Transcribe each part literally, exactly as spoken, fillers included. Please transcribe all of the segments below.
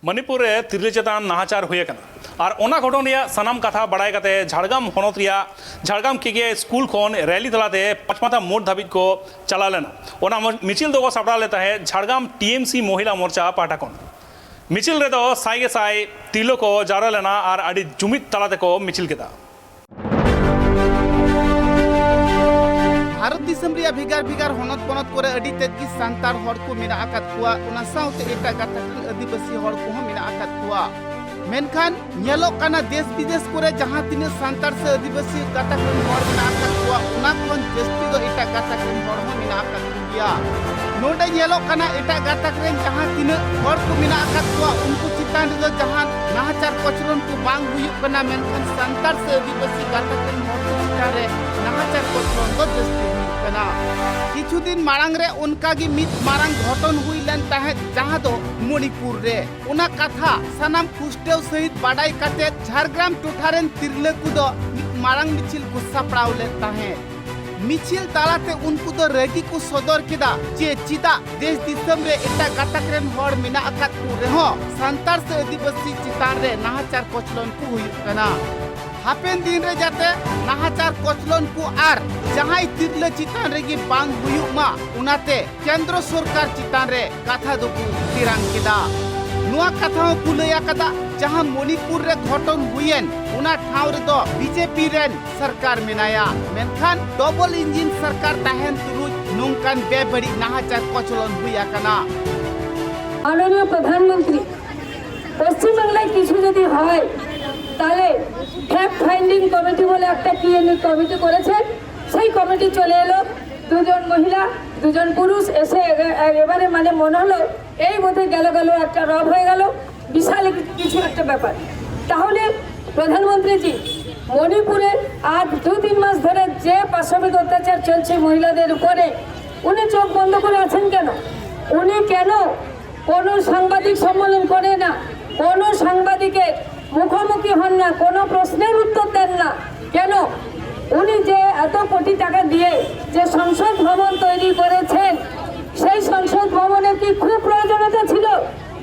ᱢᱚᱱᱤᱯᱩᱨ ᱨᱮ ᱛᱤᱨᱞᱟᱹ ᱪᱮᱛᱟᱱ ᱱᱟᱦᱟᱪᱟᱨ ᱦᱩᱭ ᱟᱠᱟᱱᱟ ᱟᱨ ᱚᱱᱟ ᱜᱷᱚᱴᱚᱱ ᱨᱮᱭᱟᱜ ᱥᱟᱱᱟᱢ ᱠᱟᱛᱷᱟ ᱵᱟᱲᱟᱭ ᱠᱟᱛᱮ ᱡᱷᱟᱲᱜᱨᱟᱢ ᱦᱚᱱᱚᱛ ᱨᱮᱭᱟᱜ ᱡᱷᱟᱲᱜᱨᱟᱢ ᱠᱮ ᱠᱮ ᱥᱠᱩᱞ ᱠᱷᱚᱱ ᱨᱮᱞᱤ ᱛᱟᱞᱟᱛᱮ ᱯᱟᱸᱪᱢᱟᱛᱟ ᱢᱳᱲ ᱫᱷᱟᱹᱵᱤᱡ ᱠᱚ ᱪᱟᱞᱟᱣ ᱞᱮᱱᱟ᱾ ᱚᱱᱟ ᱢᱤᱪᱷᱤᱞ ᱫᱚᱠᱚ ᱥᱟᱯᱲᱟᱣ ᱞᱮᱫ ᱛᱟᱦᱮᱸᱫ ᱡᱷᱟᱲᱜᱨᱟᱢ ᱴᱤ ᱮᱢ ᱥᱤ ᱢᱚᱦᱤᱞᱟ ᱢᱳᱨᱪᱟ ᱯᱟᱦᱴᱟ ᱠᱷᱚᱱ᱾ ᱢᱤᱪᱷᱤᱞ ᱨᱮᱫᱚ ᱥᱟᱭ ᱜᱮ ᱥᱟᱭ ᱛᱤᱨᱞᱟᱹ ᱠᱚ ᱡᱟᱣᱨᱟ ᱞᱮᱱᱟ ᱟᱨ ᱟᱹᱰᱤ ᱡᱩᱢᱤᱫ ᱛᱟᱞᱟ ᱛᱮᱠᱚ ᱢᱤᱪᱷᱤᱞ ᱠᱮᱫᱟ᱾ ᱵᱷᱟᱨᱚᱛ ᱫᱤᱥᱚᱢ ᱨᱮᱭᱟᱜ ᱵᱷᱮᱜᱟᱨ ᱵᱷᱮᱜᱟᱨ ᱦᱚᱱᱚᱛ ᱯᱚᱱᱚᱛ ᱠᱚᱨᱮ ᱟᱹᱰᱤ ᱛᱮᱫ ᱜᱮ ᱥᱟᱱᱛᱟᱲ ᱦᱚᱲ ᱠᱚ ᱢᱮᱱᱟᱜ ᱟᱠᱟᱫ ᱠᱚᱣᱟ, ᱚᱱᱟ ᱥᱟᱶᱛᱮ ᱮᱴᱟᱜ ᱜᱟᱛᱟᱠ ᱨᱮᱱ ᱟᱹᱫᱤᱵᱟᱹᱥᱤ ᱦᱚᱲ ᱠᱚᱦᱚᱸ ᱢᱮᱱᱟᱜ ᱟᱠᱟᱫ ᱠᱚᱣᱟ᱾ ᱢᱮᱱᱠᱷᱟᱱ ᱧᱮᱞᱚᱜ ᱠᱟᱱᱟ, ᱫᱮᱥ ᱵᱤᱫᱮᱥ ᱠᱚᱨᱮ ᱡᱟᱦᱟᱸ ᱛᱤᱱᱟᱹᱜ ᱥᱟᱱᱛᱟᱲ ᱥᱮ ᱟᱹᱫᱤᱵᱟᱹᱥᱤ ᱜᱟᱛᱟᱠ ᱨᱮᱱ ᱦᱚᱲ ᱢᱮᱱᱟᱜ ᱟᱠᱟᱫ ᱠᱚᱣᱟ, ᱚᱱᱟ ᱠᱷᱚᱱ ᱡᱟᱹᱥᱛᱤ ᱫᱚ ᱮᱴᱟᱜ ᱜᱟᱛᱟᱠ ᱨᱮᱱ ᱦᱚᱲ ᱦᱚᱸ ᱢᱮᱱᱟᱜ ᱟᱠᱟᱫ ᱠᱚᱜᱮᱭᱟ᱾ ᱱᱚᱰᱮ ᱧᱮᱞᱚᱜ ᱠᱟᱱᱟ, ᱮᱴᱟᱜ ᱜᱟᱛᱟᱠ ᱨᱮᱱ ᱡᱟᱦᱟᱸ ᱛᱤᱱᱟᱹᱜ ᱦᱚᱲ ᱠᱚ ᱢᱮᱱᱟᱜ ᱟᱠᱟᱫ ᱠᱚᱣᱟ, ᱩᱱᱠᱩ ᱪᱮᱛᱟᱱ ᱨᱮᱫᱚ ᱡᱟᱦᱟᱸ ᱱᱟᱦᱟᱪᱟᱨ ᱠᱚᱪᱞᱚᱱ ᱠᱚ ᱵᱟᱝ ᱦᱩᱭᱩᱜ ᱠᱟᱱᱟ, ᱢᱮᱱᱠᱷᱟᱱ ᱥᱟᱱᱛᱟᱲ ᱥᱮ ᱟᱹᱫᱤᱵᱟᱹᱥᱤ ᱜᱟᱛᱟᱠ ᱨᱮᱱ ᱦᱚᱲ ᱠᱚ ᱪᱮᱛᱟᱱ ᱨᱮ ᱱᱟᱦᱟᱪᱟᱨ ᱠᱚᱪᱞᱚᱱ ᱫᱚ ᱡᱟᱹᱥᱛᱤ ᱦᱩᱭᱩᱜ ᱠᱟᱱᱟ᱾ ᱠᱤᱪᱷᱩ ᱫᱤᱱ ᱢᱟᱲᱟᱝ ᱨᱮ ᱚᱱᱠᱟ ᱜᱮ ᱢᱤᱫ ᱢᱟᱨᱟᱝ ᱜᱷᱚᱴᱚᱱ ᱦᱩᱭ ᱞᱮᱱ ᱛᱟᱦᱮᱸᱫ, ᱡᱟᱦᱟᱸ ᱫᱚ ᱢᱚᱱᱤᱯᱩᱨ ᱨᱮ᱾ ᱚᱱᱟ ᱠᱟᱛᱷᱟ ᱥᱟᱱᱟᱢ ᱯᱩᱥᱴᱟᱹᱣ ᱥᱟᱹᱦᱤᱡ ᱵᱟᱰᱟᱭ ᱠᱟᱛᱮ ᱡᱷᱟᱲᱜᱨᱟᱢ ᱴᱚᱴᱷᱟ ᱨᱮᱱ ᱛᱤᱨᱞᱟᱹ ᱠᱚᱫᱚ ᱢᱤᱫ ᱢᱟᱨᱟᱝ ᱢᱤᱪᱷᱤᱞ ᱠᱚ ᱥᱟᱯᱲᱟᱣ ᱞᱮᱫ ᱛᱟᱦᱮᱸᱫ᱾ ᱢᱤᱪᱷᱤᱞ ᱛᱟᱞᱟᱛᱮ ᱩᱱᱠᱩ ᱫᱚ ᱨᱟᱹᱜᱤ ᱠᱚ ᱥᱚᱫᱚᱨ ᱠᱮᱫᱟ ᱡᱮ ᱪᱮᱫᱟᱜ ᱫᱮᱥ ᱫᱤᱥᱚᱢ ᱨᱮ ᱮᱴᱟᱜ ᱜᱟᱛᱟᱠ ᱨᱮᱱ ᱦᱚᱲ ᱢᱮᱱᱟᱜ ᱟᱠᱟᱫ ᱠᱚ ᱨᱮᱦᱚᱸ ᱥᱟᱱᱛᱟᱲ ᱥᱮ ᱟᱹᱫᱤᱵᱟᱹᱥᱤ ᱪᱮᱛᱟᱱ ᱨᱮ ᱱᱟᱦᱟᱪᱟᱨ ᱠᱚᱪᱞᱚᱱ ᱠᱚ ᱦᱩᱭᱩᱜ ᱠᱟᱱᱟ᱾ ᱦᱟᱯᱮᱱ ᱫᱤᱱ ᱨᱮ ᱡᱟᱛᱮ ᱱᱟᱦᱟᱪᱟᱨ ᱠᱚᱪᱞᱚᱱ ᱠᱚ ᱟᱨ ᱡᱟᱦᱟᱸᱭ ᱛᱤᱨᱞᱟᱹ ᱪᱮᱛᱟᱱ ᱨᱮᱜᱮ ᱵᱟᱝ ᱦᱩᱭᱩᱜ ᱢᱟ, ᱚᱱᱟᱛᱮ ᱠᱮᱱᱫᱨᱚ ᱥᱚᱨᱠᱟᱨ ᱪᱮᱛᱟᱱ ᱨᱮ ᱠᱟᱛᱷᱟ ᱫᱚᱠᱚ ᱛᱮᱨᱟᱝ ᱠᱮᱫᱟ᱾ ᱱᱚᱣᱟ ᱠᱟᱛᱷᱟ ᱦᱚᱸ ᱠᱚ ᱞᱟᱹᱭ ᱟᱠᱟᱫᱟ, ᱡᱟᱦᱟᱸ ᱢᱚᱱᱤᱯᱩᱨ ᱨᱮ ᱜᱷᱚᱴᱚᱱ ᱦᱩᱭᱮᱱ, ᱚᱱᱟ ᱴᱷᱟᱶ ᱨᱮᱫᱚ ᱵᱤᱡᱮᱯᱤ ᱨᱮᱱ ᱥᱚᱨᱠᱟᱨ ᱢᱮᱱᱟᱭᱟ, ᱢᱮᱱᱠᱷᱟᱱ ᱰᱚᱵᱚᱞ ᱤᱧᱡᱤᱱ ᱥᱚᱨᱠᱟᱨ ᱛᱟᱦᱮᱱ ᱛᱩᱞᱩᱡ ᱱᱚᱝᱠᱟᱱ ᱵᱮᱵᱟᱹᱲᱤᱡ ᱱᱟᱦᱟᱪᱟᱨ ᱠᱚᱪᱞᱚᱱ ᱦᱩᱭ ᱟᱠᱟᱱᱟ᱾ মাননীয় প্রধানমন্ত্রী, পশ্চিমবাংলায় কিছু যদি হয়, তাহলে ফ্যাক্ট ফাইন্ডিং কমিটি বলে একটা কি এনে কমিটি করেছেন, সেই কমিটি চলে এলো, দুজন মহিলা, দুজন পুরুষ এসে এ-, এ-, এবারে মানে মনে হলো এই বোধহয় গেল গেল একটা রব হয়ে গেল, বিশাল এক-, কিছু একটা ব্যাপার। তাহলে প্রধানমন্ত্রীজি, মণিপুরে আজ দু তিন মাস ধরে যে পাশবিক অত্যাচার চলছে মহিলাদের উপরে, উনি চোখ বন্ধ করে আছেন কেন? উনি কেন কোনো সাংবাদিক সম্মেলন করে না, কোনো সাংবাদিকের মুখোমুখি হন না, কোনো প্রশ্নের উত্তর দেন না? কেন? উনি যে এত কোটি টাকা দিয়ে যে সংসদ ভবন তৈরি করেছেন, সেই সংসদ ভবনের কি খুব প্রয়োজনীয়তা ছিল?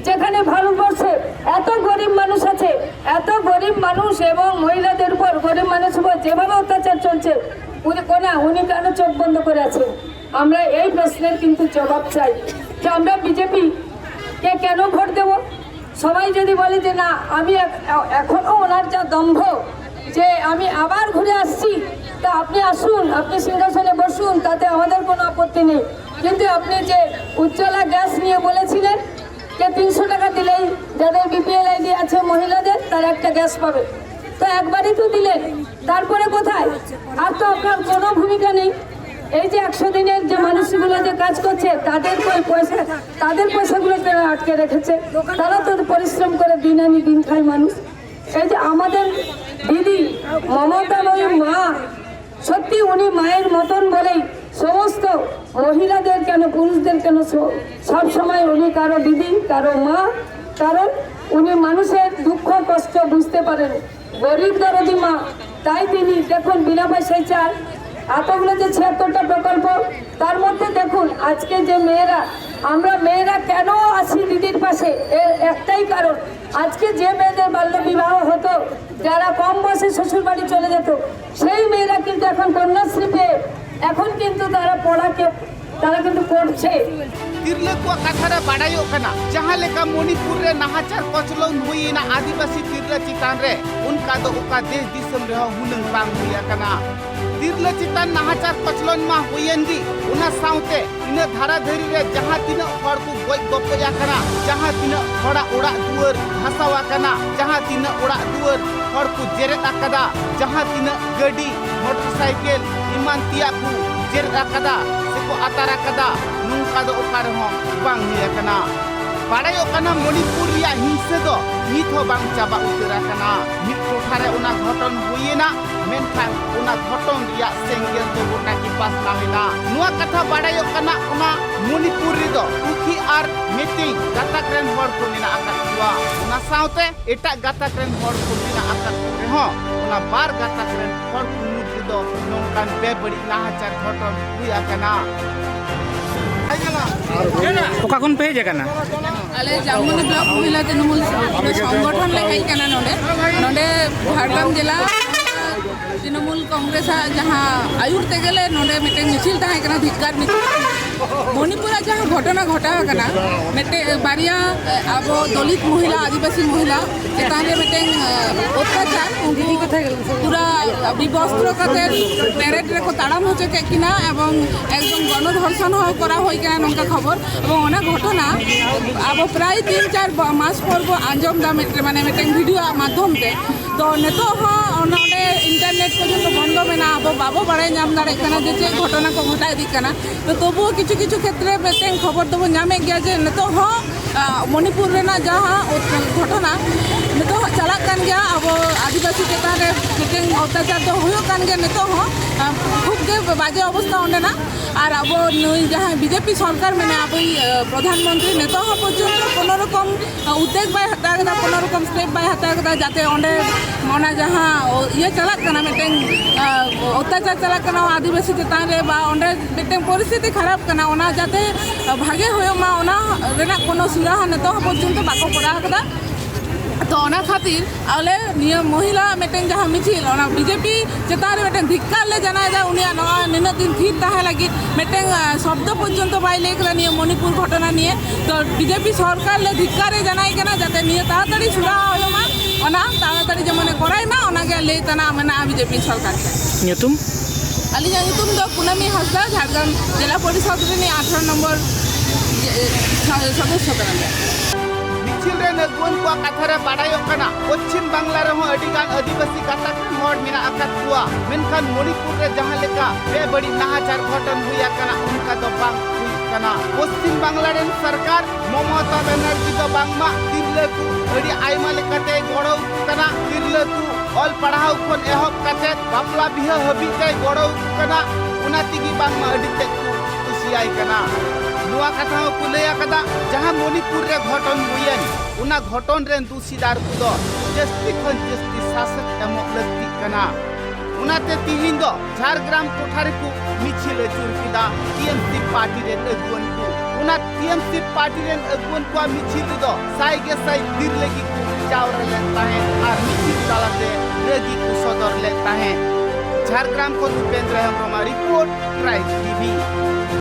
যেখানে ভারতবর্ষে এত গরিব মানুষ আছে, এত গরিব মানুষ এবং মহিলাদের উপর, গরিব মানুষের উপর যেভাবে অত্যাচার চলছে, উনি কোনা উনি কেন চোখ বন্ধ করে আছেন? আমরা এই প্রশ্নের কিন্তু জবাব চাই যে আমরা বিজেপি কে কেন ভোট দেব। সবাই যদি বলে যে না, আমি এখ- এখনো ওনার যা দম্ভ, যে আমি আবার ঘুরে আসছি, তা আপনি আসুন, আপনি সিংহাসনে বসুন, তাতে আমাদের কোনো আপত্তি নেই। কিন্তু আপনি যে উজ্জ্বলা গ্যাস নিয়ে বলেছিলেন যে তিনশো টাকা দিলেই যাদের বিপিএল আইডি আছে মহিলাদের, তারা একটা গ্যাস পাবে, তো একবারই তো দিলেন, তারপরে কোথায়? আর তো আপনার কোনো ভূমিকা নেই। এই যে একশো দিনের যে মানুষগুলো যে কাজ করছে, তাদের কই পয়সা, তাদের পয়সাগুলো কেন আটকে রেখেছে? তারা তো পরিশ্রম করে দিন আনি দিন খায় মানুষ। এই যে আমাদের দিদি মমতাময়ী মা, সত্যি উনি মায়ের মতন বলেই সমস্ত মহিলাদের কেন, পুরুষদের কেন, স- সব সময় উনি কারো দিদি, কারো মা, কারণ উনি মানুষের দুঃখ কষ্ট বুঝতে পারেন। গরিব দরদি মা, তাই তিনি দেখুন বিনা পয়সায় চাল, এতগুলো যে ছিয়াত্তরটা প্রকল্প, তার মধ্যে দেখুন আজকে যে মেয়েরা, আমরা মেয়েরা কেন আছি দিদির পাশে, এর একটাই কারণ, আজকে যে মেয়েদের বাল্য বিবাহ হতো, যারা কম বয়সে শ্বশুর বাড়ি চলে যেত, সেই মেয়েরা কিন্তু এখন কন্যাশ্রী পেয়ে এখন কিন্তু তারা পড়াকে তারা কিন্তু করছে। ᱛᱤᱨᱞᱟᱹ ᱠᱚᱣᱟᱜ ᱠᱟᱛᱷᱟ ᱨᱮ ᱵᱟᱰᱟᱭᱚᱜ ᱠᱟᱱᱟ, ᱡᱟᱦᱟᱸ ᱞᱮᱠᱟ ᱢᱚᱱᱤᱯᱩᱨ ᱨᱮ ᱱᱟᱦᱟᱪᱟᱨ ᱠᱚᱪᱞᱚᱱ ᱦᱩᱭᱮᱱᱟ ᱟᱹᱫᱤᱵᱟᱹᱥᱤ ᱛᱤᱨᱞᱟᱹ ᱪᱮᱛᱟᱱ ᱨᱮ, ᱚᱱᱠᱟ ᱫᱚ ᱚᱠᱟ ᱫᱮᱥ ᱫᱤᱥᱚᱢ ᱨᱮᱦᱚᱸ ᱦᱩᱱᱟᱹᱝ ᱵᱟᱝ ᱦᱩᱭ ᱟᱠᱟᱱᱟ᱾ ᱛᱤᱨᱞᱟᱹ ᱪᱮᱛᱟᱱ ᱱᱟᱦᱟᱪᱟᱨ ᱠᱚᱪᱞᱚᱱ ᱢᱟ ᱦᱩᱭᱮᱱ ᱜᱮ, ᱚᱱᱟ ᱥᱟᱶᱛᱮ ᱤᱱᱟᱹ ᱫᱷᱟᱨᱟ ᱫᱷᱟᱹᱨᱤ ᱨᱮ ᱡᱟᱦᱟᱸ ᱛᱤᱱᱟᱹᱜ ᱦᱚᱲ ᱠᱚ ᱜᱚᱡ ᱜᱚᱯᱚᱡ ᱟᱠᱟᱱᱟ, ᱡᱟᱦᱟᱸ ᱛᱤᱱᱟᱹᱜ ᱦᱚᱲᱟᱜ ᱚᱲᱟᱜ ᱫᱩᱣᱟᱹᱨ ᱫᱷᱟᱥᱟᱣ ᱟᱠᱟᱱᱟ, ᱡᱟᱦᱟᱸ ᱛᱤᱱᱟᱹᱜ ᱚᱲᱟᱜ ᱫᱩᱣᱟᱹᱨ ᱦᱚᱲ ᱠᱚ ᱡᱮᱨᱮᱫ ᱟᱠᱟᱫᱟ, ᱡᱟᱦᱟᱸ ᱛᱤᱱᱟᱹᱜ ᱜᱟᱹᱰᱤ, ᱢᱚᱴᱚᱨ ᱥᱟᱭᱠᱮᱞ ᱮᱢᱟᱱ ᱛᱮᱭᱟᱜ ᱠᱚ ᱡᱮᱨᱮᱫ ᱟᱠᱟᱫᱟ ᱥᱮᱠᱚ ᱟᱛᱟᱨ ᱟᱠᱟᱫᱟ, ᱱᱚᱝᱠᱟ ᱫᱚ ᱚᱠᱟ ᱨᱮᱦᱚᱸ ᱵᱟᱝ ᱦᱩᱭ ᱟᱠᱟᱱᱟ᱾ ᱵᱟᱲᱟᱭᱚᱜ ᱠᱟᱱᱟ, ᱢᱚᱱᱤᱯᱩᱨ ᱨᱮᱭᱟᱜ ᱦᱤᱝᱥᱟᱹ ᱫᱚ ᱱᱤᱛ ᱦᱚᱸ ᱵᱟᱝ ᱪᱟᱵᱟ ᱩᱛᱟᱹᱨ ᱟᱠᱟᱱᱟ᱾ ᱢᱤᱫ ᱴᱚᱴᱷᱟ ᱨᱮ ᱚᱱᱟ ᱜᱷᱚᱴᱚᱱ ᱦᱩᱭᱮᱱᱟ, ᱢᱮᱱᱠᱷᱟᱱ ᱚᱱᱟ ᱜᱷᱚᱴᱚᱱ ᱨᱮᱭᱟᱜ ᱥᱮᱸᱜᱮᱞ ᱫᱚ ᱜᱚᱴᱟ ᱜᱮ ᱯᱟᱥᱱᱟᱣ ᱮᱱᱟ᱾ ᱱᱚᱣᱟ ᱠᱟᱛᱷᱟ ᱵᱟᱲᱟᱭᱚᱜ ᱠᱟᱱᱟ, ᱚᱱᱟ ᱢᱚᱱᱤᱯᱩᱨ ᱨᱮᱫᱚ ᱠᱩᱠᱤ ᱟᱨ ᱢᱮᱛᱮᱭ ᱜᱟᱛᱟᱠ ᱨᱮᱱ ᱦᱚᱲ ᱠᱚ ᱢᱮᱱᱟᱜ ᱟᱠᱟᱫ ᱠᱚᱣᱟ᱾ ᱚᱱᱟ ᱥᱟᱶᱛᱮ ᱮᱴᱟᱜ ᱜᱟᱛᱟᱠ ᱨᱮᱱ ᱦᱚᱲ ᱠᱚ ᱢᱮᱱᱟᱜ ᱟᱠᱟᱫ ᱠᱚ ᱨᱮᱦᱚᱸ, ᱚᱱᱟ ᱵᱟᱨ ᱜᱟᱛᱟᱠ ᱨᱮᱱ ᱦᱚᱲ ᱠᱚ ᱢᱩᱫᱽ ᱨᱮᱫᱚ ᱱᱚᱝᱠᱟᱱ ᱵᱮᱵᱟᱹᱲᱤᱡ ᱱᱟᱦᱟᱪᱟᱨ ᱜᱷᱚᱴᱚᱱ ᱦᱩᱭ ᱟᱠᱟᱱᱟ᱾ ᱚᱠᱟ ᱠᱷᱚᱱ ᱯᱮ ᱦᱮᱡ ᱟᱠᱟᱱᱟ? ᱟᱞᱮ ᱡᱟᱢᱵᱚᱱᱤ ᱵᱞᱚᱠ ᱢᱚᱦᱤᱞᱟ ᱛᱨᱤᱱᱢᱩᱞ ᱥᱚᱝᱜᱚᱴᱷᱚᱱ ᱞᱮ ᱦᱮᱡ ᱟᱠᱟᱱᱟ ᱱᱚᱰᱮ᱾ ᱱᱚᱰᱮ ᱡᱷᱟᱲᱜᱨᱟᱢ ᱡᱮᱞᱟ ᱛᱨᱤᱱᱢᱩᱞ ᱠᱚᱝᱜᱨᱮᱥ ᱟᱜ ᱡᱟᱦᱟᱸ ᱟᱹᱭᱩᱨ ᱛᱮᱜᱮ ᱞᱮ ᱱᱚᱰᱮ ᱢᱤᱫᱴᱮᱱ ᱢᱤᱪᱷᱤᱞ ᱛᱟᱦᱮᱸ ᱠᱟᱱᱟ, ᱫᱷᱤᱠᱠᱟᱨ ᱢᱤᱪᱷᱤᱞ᱾ ᱢᱚᱱᱤᱯᱩᱨ ᱨᱮ ᱡᱟᱦᱟᱸ ᱜᱷᱚᱴᱚᱱᱟ ᱜᱷᱚᱴᱟᱣ ᱟᱠᱟᱱᱟ, ᱢᱤᱫᱴᱮᱱ ᱵᱟᱨᱭᱟ, ᱮ, ᱟᱵᱚ ᱫᱚᱞᱤᱛ ᱢᱚᱦᱤᱞᱟ, ᱟᱹᱫᱤᱵᱟᱹᱥᱤ ᱢᱚᱦᱤᱞᱟ ᱪᱮᱛᱟᱱ ᱨᱮ ᱢᱤᱫᱴᱮᱱ, ᱮ, ᱚᱛᱛᱟᱪᱟᱨ, ᱩᱱᱠᱩ ᱯᱩᱨᱟ ᱵᱤᱵᱚᱥᱛᱨᱚ ᱠᱟᱛᱮ ᱯᱮᱨᱮᱰ ᱨᱮᱠᱚ ᱛᱟᱲᱟᱢ ᱦᱚᱪᱚ ᱠᱮᱫ ᱠᱤᱱᱟ ᱮᱵᱚᱝ ᱮᱠᱫᱚᱢ ᱜᱚᱱᱚ ᱫᱷᱚᱨᱥᱚᱱ ᱦᱚᱸ ᱠᱚᱨᱟᱣ ᱦᱩᱭ ᱠᱟᱱᱟ, ᱱᱚᱝᱠᱟ ᱠᱷᱚᱵᱚᱨ᱾ ᱮᱵᱚᱝ ᱚᱱᱟ ᱜᱷᱚᱴᱚᱱᱟ ᱟᱵᱚ ᱯᱨᱟᱭ ᱛᱤᱱ ᱪᱟᱨ ᱵᱟ-, ᱢᱟᱥ ᱯᱚᱨ ᱵᱚ ᱟᱸᱡᱚᱢ ᱮᱫᱟ, ᱢᱤᱫᱴᱮᱱ, ᱢᱟᱱᱮ, ᱢᱤᱫᱴᱮᱱ ᱵᱷᱤᱰᱤᱭᱳ ᱟᱜ ᱢᱟᱫᱽᱫᱷᱚᱢ ᱛᱮ᱾ ᱛᱚ ᱱᱤᱛᱚᱜ ᱦᱚᱸ ᱚᱱᱟ ᱚᱸᱰᱮ ᱤᱱᱴᱟᱨᱱᱮᱴ ᱯᱚᱨᱡᱚᱱᱛᱚ ᱵᱚᱱᱫᱚ ᱢᱮᱱᱟᱜᱼᱟ, ᱟᱵᱚ ᱵᱟᱵᱚ ᱵᱟᱲᱟᱭ ᱧᱟᱢ ᱫᱟᱲᱮᱭᱟᱜ ᱠᱟᱱᱟ ᱡᱮ ᱪᱮᱫ ᱜᱷᱚᱴᱚᱱᱟ ᱠᱚ ᱜᱷᱚᱴᱟᱣ ᱤᱫᱤᱜ ᱠᱟᱱᱟ᱾ ᱛᱚ ᱛᱚᱵᱩᱣᱳ ᱠᱤᱪᱷᱩ ᱠᱤᱪᱷᱩ ᱠᱷᱮᱛᱨᱮ ᱢᱤᱫᱴᱮᱱ ᱠᱷᱚᱵᱚᱨ ᱫᱚᱵᱚ ᱧᱟᱢᱮᱫ ᱜᱮᱭᱟ ᱡᱮ ᱱᱤᱛᱚᱜ ᱦᱚᱸ, ᱟ, ᱢᱚᱱᱤᱯᱩᱨ ᱨᱮᱱᱟᱜ ᱡᱟᱦᱟᱸ ᱜᱷᱚᱴᱚᱱᱟ ᱱᱤᱛᱚᱜ ᱦᱚᱸ ᱪᱟᱞᱟᱜ ᱠᱟᱱ ᱜᱮᱭᱟ, ᱟᱵᱚ ᱟᱹᱫᱤᱵᱟᱹᱥᱤ ᱪᱮᱛᱟᱱ ᱨᱮ ᱢᱤᱫᱴᱮᱱ ᱚᱛᱛᱟᱪᱟᱨ ᱫᱚ ᱦᱩᱭᱩᱜ ᱠᱟᱱ ᱜᱮᱭᱟ ᱱᱤᱛᱚᱜ ᱦᱚᱸ, ᱟ, ᱠᱷᱩᱵ ᱜᱮ ᱵᱟᱡᱮ ᱚᱵᱚᱥᱛᱟ ᱚᱸᱰᱮᱱᱟᱜ᱾ ᱟᱨ ᱟᱵᱚ ᱱᱩᱭ ᱡᱟᱦᱟᱸᱭ ᱵᱤᱡᱮᱯᱤ ᱥᱚᱨᱠᱟᱨ ᱢᱮᱱᱟᱭᱟ, ᱟᱵᱚᱭᱤᱡ, ᱟ, ᱯᱨᱚᱫᱷᱟᱱ ᱢᱚᱱᱛᱨᱤ, ᱱᱤᱛᱚᱜ ᱦᱚᱸ ᱯᱚᱨᱡᱚᱱᱛᱚ ᱠᱳᱱᱳ ᱨᱚᱠᱚᱢ ᱩᱫᱽᱫᱮᱜᱽ ᱵᱟᱭ ᱦᱟᱛᱟᱣ ᱠᱟᱫᱟ, ᱠᱳᱱᱳ ᱨᱚᱠᱚᱢ ᱥᱴᱮᱯ ᱵᱟᱭ ᱦᱟᱛᱟᱣ ᱠᱟᱫᱟ, ᱡᱟᱛᱮ ᱚᱸᱰᱮ ᱚᱱᱟ ᱡᱟᱦᱟᱸ ᱤᱭᱟᱹ ᱪᱟᱞᱟᱜ ᱠᱟᱱᱟ, ᱢᱤᱫᱴᱮᱱ, ᱟ, ᱚᱛᱛᱟᱪᱟᱨ ᱪᱟᱞᱟᱜ ᱠᱟᱱᱟ ᱟᱹᱫᱤᱵᱟᱹᱥᱤ ᱪᱮᱛᱟᱱ ᱨᱮ, ᱵᱟ ᱚᱸᱰᱮ ᱢᱤᱫᱴᱮᱱ ᱯᱚᱨᱤᱥᱛᱷᱤᱛᱤ ᱠᱷᱟᱨᱟᱯ ᱠᱟᱱᱟ, ᱚᱱᱟ ᱡᱟᱛᱮ ᱵᱷᱟᱜᱮ ᱦᱩᱭᱩᱜ ᱢᱟ, ᱚᱱᱟ ᱨᱮᱱᱟᱜ ᱠᱳᱱᱳ ᱥᱩᱨᱟᱦᱟ ᱱᱤᱛᱚᱜ ᱦᱚᱸ ᱯᱚᱨᱡᱚᱱᱛᱚ ᱵᱟᱠᱚ ᱠᱚᱨᱟᱣ ᱠᱟᱫᱟ᱾ ᱛᱚ ᱚᱱᱟ ᱠᱷᱟᱹᱛᱤᱨ ᱟᱞᱮ ᱱᱤᱭᱟᱹ ᱢᱚᱦᱤᱞᱟ ᱢᱤᱫᱴᱮᱱ ᱡᱟᱦᱟᱸ ᱢᱤᱪᱷᱤᱞ, ᱚᱱᱟ ᱵᱤᱡᱮᱯᱤ ᱪᱮᱛᱟᱱ ᱨᱮ ᱢᱤᱫᱴᱮᱱ ᱫᱷᱤᱠᱠᱟᱨ ᱞᱮ ᱡᱟᱱᱟᱭᱮᱫᱟ, ᱩᱱᱤᱭᱟᱜ ᱱᱚᱣᱟ ᱱᱤᱱᱟᱹᱜ ᱫᱤᱱ ᱛᱷᱤᱨ ᱛᱟᱦᱮᱸ ᱞᱟᱹᱜᱤᱫ ᱢᱤᱫᱴᱮᱱ, ᱟ, ᱥᱚᱵᱫᱚ ᱯᱚᱨᱡᱚᱱᱛᱚ ᱵᱟᱭ ᱞᱟᱹᱭ ᱠᱟᱫᱟ ᱱᱤᱭᱟᱹ ᱢᱚᱱᱤᱯᱩᱨ ᱜᱷᱚᱴᱚᱱᱟ ᱱᱤᱭᱮ᱾ ᱛᱚ ᱵᱤᱡᱮᱯᱤ ᱥᱚᱨᱠᱟᱨ ᱞᱮ ᱫᱷᱤᱠᱠᱟᱨ ᱮ ᱡᱟᱱᱟᱭ ᱠᱟᱱᱟ, ᱡᱟᱛᱮ ᱱᱤᱭᱟᱹ ᱛᱟᱲᱟᱛᱟᱲᱤ ᱥᱩᱨᱟᱦᱟ ᱦᱩᱭᱩᱜ ᱢᱟ, ᱚᱱᱟ ᱛᱟᱲᱟᱛᱟᱲᱤ ᱡᱮᱢᱚᱱᱮ ᱠᱚᱨᱟᱭ ᱢᱟ, ᱚᱱᱟᱜᱮ ᱞᱟᱹᱭ ᱛᱮᱱᱟᱜ ᱢᱮᱱᱟᱜᱼᱟ ᱵᱤᱡᱮᱯᱤ ᱥᱚᱨᱠᱟᱨ ᱴᱷᱮᱱ᱾ ᱧᱩᱛᱩᱢ? ᱟᱹᱞᱤᱧᱟᱜ ᱧᱩᱛᱩᱢ ᱫᱚ ᱠᱩᱱᱟᱹᱢᱤ ᱦᱟᱸᱥᱫᱟ, ᱡᱷᱟᱲᱜᱨᱟᱢ ᱡᱮᱞᱟ ᱯᱚᱨᱤᱥᱚᱫᱽ ᱨᱤᱱᱤᱡ ᱟᱴᱷᱟᱨᱚ ᱱᱚᱢᱵᱚᱨ, ᱮ, ᱥᱚ-, ᱥᱚᱫᱚᱥᱥᱚ ᱠᱟᱱᱟᱞᱤᱧ᱾ ᱢᱤᱪᱷᱤᱞ ᱨᱮᱱ ᱟᱹᱜᱩᱣᱟᱹᱱ ᱠᱚᱣᱟᱜ ᱠᱟᱛᱷᱟ ᱨᱮ ᱵᱟᱰᱟᱭᱚᱜ ᱠᱟᱱᱟ, ᱯᱚᱪᱷᱤᱢ ᱵᱟᱝᱞᱟ ᱨᱮᱦᱚᱸ ᱟᱹᱰᱤ ᱜᱟᱱ ᱟᱹᱫᱤᱵᱟᱹᱥᱤ ᱜᱟᱛᱟᱠ ᱨᱮᱱ ᱦᱚᱲ ᱢᱮᱱᱟᱜ ᱟᱠᱟᱫ ᱠᱚᱣᱟ, ᱢᱮᱱᱠᱷᱟᱱ ᱢᱚᱱᱤᱯᱩᱨ ᱨᱮ ᱡᱟᱦᱟᱸ ᱞᱮᱠᱟ ᱵᱮᱵᱟᱹᱲᱤᱡ ᱱᱟᱦᱟᱪᱟᱨ ᱜᱷᱚᱴᱚᱱ ᱦᱩᱭ ᱟᱠᱟᱱᱟ, ᱚᱱᱠᱟ ᱫᱚ ᱵᱟᱝ ᱦᱩᱭ ᱟᱠᱟᱱᱟ᱾ ᱯᱚᱪᱷᱤᱢ ᱵᱟᱝᱞᱟ ᱨᱮᱱ ᱥᱚᱨᱠᱟᱨ ᱢᱚᱢᱚᱛᱟ ᱵᱟᱱᱟᱨᱡᱤ ᱫᱚ ᱵᱟᱝᱢᱟ ᱛᱤᱨᱞᱟᱹ ᱠᱚ ᱟᱹᱰᱤ ᱟᱭᱢᱟ ᱞᱮᱠᱟᱛᱮ ᱜᱚᱲᱚ ᱟᱠᱚ ᱠᱟᱱᱟ᱾ ᱛᱤᱨᱞᱟᱹ ᱠᱚ ᱚᱞ ᱯᱟᱲᱦᱟᱣ ᱠᱷᱚᱱ ᱮᱦᱚᱵ ᱠᱟᱛᱮ ᱵᱟᱯᱞᱟ ᱵᱤᱦᱟᱹ ᱦᱟᱹᱵᱤᱡ ᱛᱮᱭ ᱜᱚᱲᱚ ᱟᱠᱚ ᱠᱟᱱᱟ᱾ ᱚᱱᱟ ᱛᱮᱜᱮ ᱵᱟᱝᱢᱟ ᱟᱹᱰᱤ ᱛᱮᱫ ᱠᱚ ᱠᱩᱥᱤᱭᱟᱭ ᱠᱟᱱᱟ᱾ ᱱᱚᱣᱟ ᱠᱟᱛᱷᱟ ᱦᱚᱸᱠᱚ ᱞᱟᱹᱭ ᱟᱠᱟᱫᱟ, ᱡᱟᱦᱟᱸ ᱢᱚᱱᱤᱯᱩᱨ ᱨᱮ ᱜᱷᱚᱴᱚᱱ ᱦᱩᱭᱮᱱ, ᱚᱱᱟ ᱜᱷᱚᱴᱚᱱ ᱨᱮᱱ ᱫᱩᱥᱤᱫᱟᱨ ᱠᱚᱫᱚ ᱡᱟᱹᱥᱛᱤ ᱠᱷᱚᱱ ᱡᱟᱹᱥᱛᱤ ᱥᱟᱥᱮᱛ ᱮᱢᱚᱜ ᱞᱟᱹᱠᱛᱤᱜ ᱠᱟᱱᱟ᱾ ᱚᱱᱟᱛᱮ ᱛᱤᱦᱤᱧ ᱫᱚ ᱡᱷᱟᱲᱜᱨᱟᱢ ᱴᱚᱴᱷᱟ ᱨᱮᱠᱚ ᱢᱤᱪᱷᱤᱞ ᱟᱹᱪᱩᱨ ᱠᱮᱫᱟ ᱴᱤᱮᱢᱥᱤ ᱯᱟᱨᱴᱤ ᱨᱮᱱ ᱟᱹᱜᱩᱣᱟᱹᱱ ᱠᱚ᱾ ᱚᱱᱟ ᱴᱤᱮᱢᱥᱤ ᱯᱟᱨᱴᱤ ᱨᱮᱱ ᱟᱹᱜᱩᱣᱟᱹᱱ ᱠᱚᱣᱟᱜ ᱢᱤᱪᱷᱤᱞ ᱨᱮᱫᱚ ᱥᱟᱭ ᱜᱮ ᱥᱟᱭ ᱛᱤᱨᱞᱟᱹ ᱜᱮᱠᱚ ᱡᱟᱣᱨᱟ ᱞᱮᱱ ᱛᱟᱦᱮᱸᱫ ᱟᱨ ᱢᱤᱪᱷᱤᱞ ᱛᱟᱞᱟᱛᱮ ᱨᱟᱹᱜᱤ ᱠᱚ ᱥᱚᱫᱚᱨ ᱞᱮᱫ ᱛᱟᱦᱮᱸᱫ᱾ ᱡᱷᱟᱲᱜᱨᱟᱢ ᱠᱷᱚᱱ ᱩᱯᱮᱱᱫᱨᱚ ᱦᱮᱢᱵᱨᱚᱢᱟᱜ ᱨᱤᱯᱳᱨᱴ, ᱴᱨᱟᱭᱤᱵᱽ ᱴᱤᱵᱷᱤ᱾